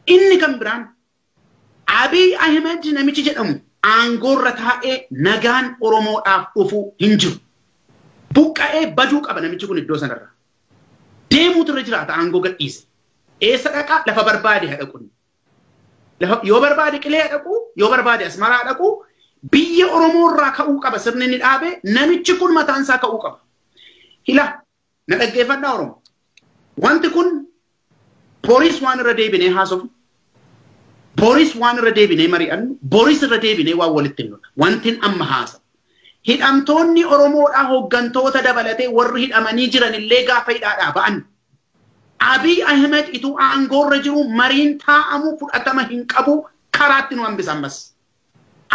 Inni kan biraan Abiy Ahmed namichi jedhamu aangoorra taa'ee nagaan Oromoodhaaf dhufu hin jiru. Buqqa'ee baduu qaba namichi kun iddoo sanarra. Deemuutu irra jiraata aangoo gadhiise. Eessa dhaqaa? Lafa barbaade haa dhaqu. Yoo barbaade Qilee haa dhaqu, yoo barbaade Asmaraa haa dhaqu, biyya Oromoorraa ka'uu qaba sirni inni dhaabe, namichi kun mataan isaa ka'uu qaba. Hila, na dhaggeeffadhaa Oromoo. Wanti kun Boris waan irra deebinee haasofnu, Boris waan irra deebinee mari'annu, Boris irra deebinee waan walitti himnudha. Wantin amma haasa. Hidhamtoonni Oromoodhaa hooggantoota dabalatee warri hidhamanii jiran illee gaafa hidhaadhaa ba'an. Abiy Ahmed ituu aangoorra jiru mariin taa'amu fudhatama hin qabu, karaatti nu hambisa ammas.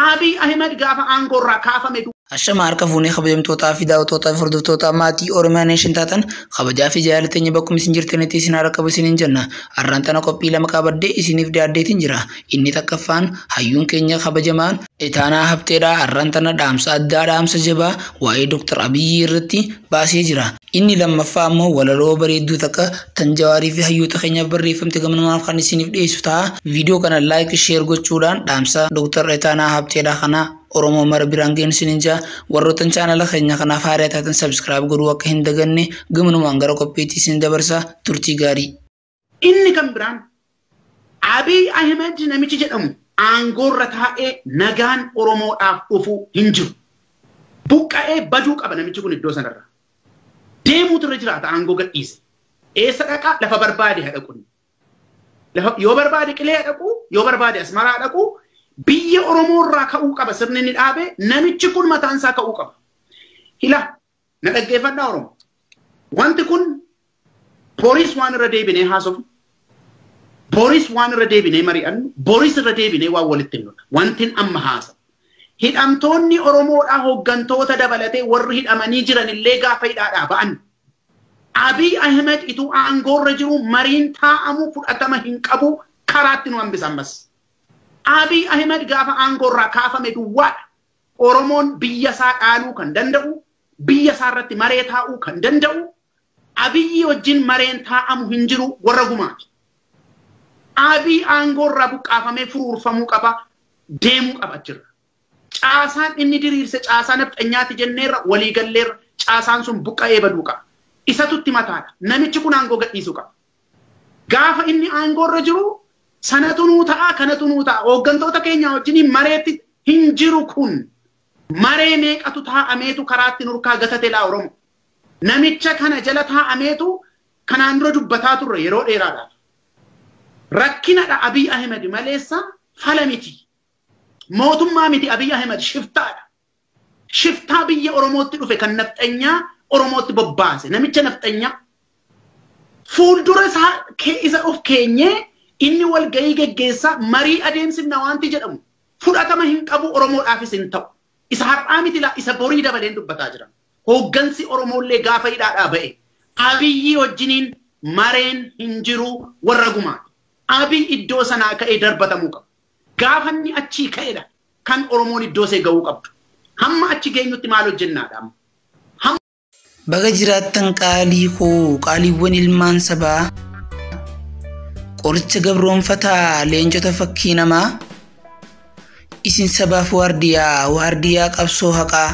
Abiy Ahmed gaafa aangoorraa kaafame. Ashama harka fuunee kabajamtootaa fi daawwattootaa fi hordoftoota maatii Oromiyaa Neeshin taatan, kabajaa fi jaalala teenya bakkuma isin jirtanitti isin haala qabu isiniin jenna. Har'aan tana qophii lama qabadhee isiniif dhiyaadheetiin jira. Inni takkaffaan hayyuun keenya kabajamaan Itaanaa Habteedhaa har'aan tana dhaamsa addaa, dhaamsa jabaa waa'ee Dr. Abiyyi irratti baasee jira. Inni lammaffaa ammoo walaloo bareedduu takka tan Jawaarii fi hayyoota keenyaaf barreeffamte gamanumaaf kan isiniif dhiyeessu ta'a. Viidiyoo kana like, share gochuudhaan dhaamsa Dr. Itaanaa Habteedhaa kana Oromoo mara biraan ga'een isiniin jaa. Warroottan chaanala keenya kanaaf haaraa taatan subscribe godhuu akka hin daganne. Gamanumaan gara qophiitti isin dabarsa, turtii gaarii. Inni kan biraan Abiy Ahmed namichi jedhamu aangoorra taa'ee nagaan Oromoodhaaf dhufu hin jiru. Buqqa'ee baduu qaba namichi kun iddoo sanarra. Deemuutu irra jiraata aangoo gadhiise. Eessa dhaqaa? Lafa barbaade haa dhaqu. Yoo barbaade Qilee haa dhaqu, yoo barbaade Asmaraa haa dhaqu, biyya Oromoorraa ka'uu qaba sirni inni dhaabe, namichi kun mataan isaa ka'uu qaba. Hila, na dhaggeeffadhaa Oromoo. Wanti kun Boris waan irra deebinee haasofnu, Boris waan irra deebinee mari'annu, Boris irra deebinee waan walitti himnudha. Wantin amma haasa. Hidhamtoonni Oromoodhaa hooggantoota dabalatee warri hidhamanii jiran illee gaafa hidhaadhaa ba'an. Abiy Ahmed ituu aangoorra jiru mariin taa'amu fudhatama hin qabu, karaatti nu hambisa ammas. Abiy Ahmed gaafa aangoorraa kaafame duwwaadha. Oromoon biyya isaa dhaaluu kan danda'u, biyya isaa irratti maree taa'uu kan danda'u, Abiyyi wajjin mareen taa'amu hin jiru, warra gumaati. Abiy aangoorraa buqqaafamee furuurfamuu qaba, deemuu qaba achirra. Caasaan inni diriirse caasaa nafxanyaati jenneerra, waliigalleerra, caasaan sun buqqa'ee baduu qaba. Isatu itti mataadha. Namichi kun aangoo gadhiisuu qaba. Gaafa inni aangoorra jiru sanatu nuu ta'a, kanatu nuu ta'a. Hooggantoota keenya wajjin mareetti hin jiru kun. Maree meeqatu taa'ameetu karaatti nurkaa gatate laa Oromoo. Namicha kana jala taa'ameetu kanaan dura dubbataa turre yeroo dheeraadhaaf. Rakkinadha Abiy Ahmed maleessa fala miti. Mootummaa miti Abiy Ahmed, shiftaadha. Shiftaa biyya Oromootti dhufe kan nafxanyaa Oromootti bobbaase. Namicha nafxanyaa. Fuuldura isaa isa of keenyee inni walgahii geggeessaa marii adeemsifna waanti jedhamu fudhatama hin qabu, Oromoodhaafis hin ta'u. Isa har'aa miti laa, isa borii dabaleen dubbataa jiran. Hooggansi Oromoollee gaafa hidhaadhaa ba'e Abiyyi wajjiniin mareen hin jiru, warra gumaati. Abiy iddoo sanaa ka'ee darbatamuu qaba. Gaafa inni achii ka'edha kan Oromoon iddoo see ga'uu qabdu. Hamma achi geenyutti maal hojjennaadha amma? Baga jiraattan qaalii koo, qaaliiwwan ilmaan sabaa. Qoricha gabroonfataa, leencota fakkii namaa. Isin sabaaf waardiyaa, waardiyaa qabsoo haqaa.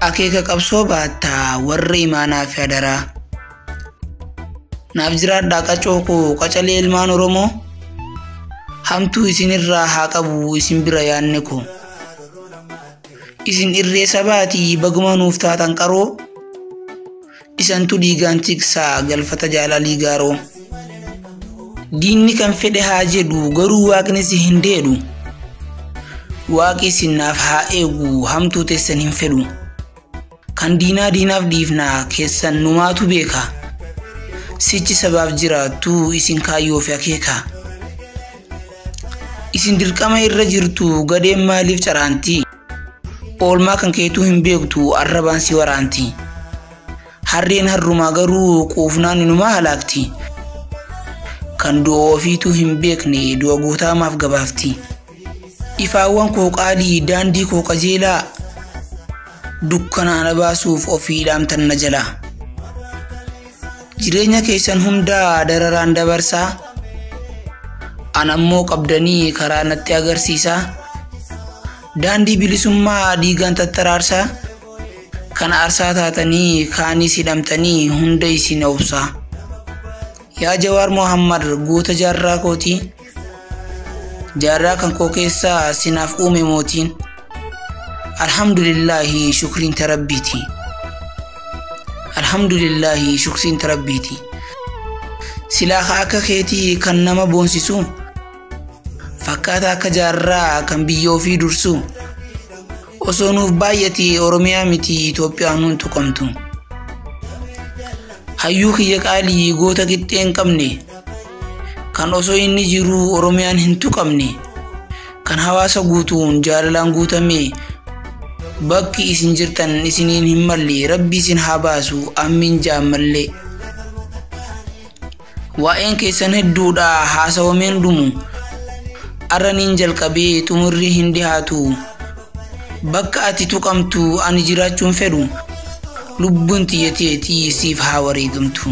Akeeka qabsoo baattaa, warra imaanaa fi adaraa. Naaf jiraadhaa qacoo koo, qacalee ilmaan Oromoo. Hamtuu isinirraa haa qabu isin bira yaanne koo. Isin irree sabaatii, baguma nuuf taatan qaroo. Isantu dhiigaan tiksaa galfata jaalalii gaaroo. Diinni kan fedhe haa jedhu, garuu waaqni si hin deedhu. Waaqi isin naaf haa eegu, hamtuu teessan hin fedhu. Kan diinaa diinaaf dhiifnaa, keessan numaatu beeka. Sichi sabaaf jiraattu isin kaayyoo fi akeeka. Isin dirqama irra jirtu, gadeen maaliif caraanti? Oolmaa kan keetuu hin beektu, arrabaan si waraanti. Harreen harrumaa garuu quufnaan inumaa halaakti. Kan du'a ofiituu hin beekne du'a gootaa maaf gabaafti? Ifaawwan koo qaalii, daandii koo qajeelaa, dukkanaa na baasuuf ofii dhaamtan na jalaa. Jireenya keessan hundaa dararaan dabarsaa. An ammoo qabdanii karaa natti agarsiisaa. Daandii bilisummaa dhiigaan tattaraarsaa. Kan aarsaa taatanii kaanis hidhamtanii hunda isin obsaa. Yaa Jawaar Mohammad, goota jaarraa kootii. Jaarraa kan koo keessaa sinaaf uume mootiin. Alhamdulillaahi, shukriin tarabbiiti. Alhamdulillaahi, shukriin tarabbiiti. Silaa akka keetii kan nama boonsisu, fakkaata akka jaarraa kan biyya ofii dursu, osoo nuuf baay'ate Oromiyaa miti Itoophiyaan hun tuqamtu. Hayyuu kiyya qaalii, goota qixxee hin qabne, kan osoo inni jiruu Oromiyaan hin tuqamne, kan hawaasa guutuun jaalalaan guutame, bakki isin jirtan isiniin hin malle, Rabbi isin haa baasu, ammin jaammallee. Waa'een keessan hedduudha haasawameen dhumu. Arraniin jalqabee xumurri hin dhihaatu. Bakka ati tuqamtu ani jiraachuun fedhu. Lubbuun tiyyateetii siif haa wareegamtu.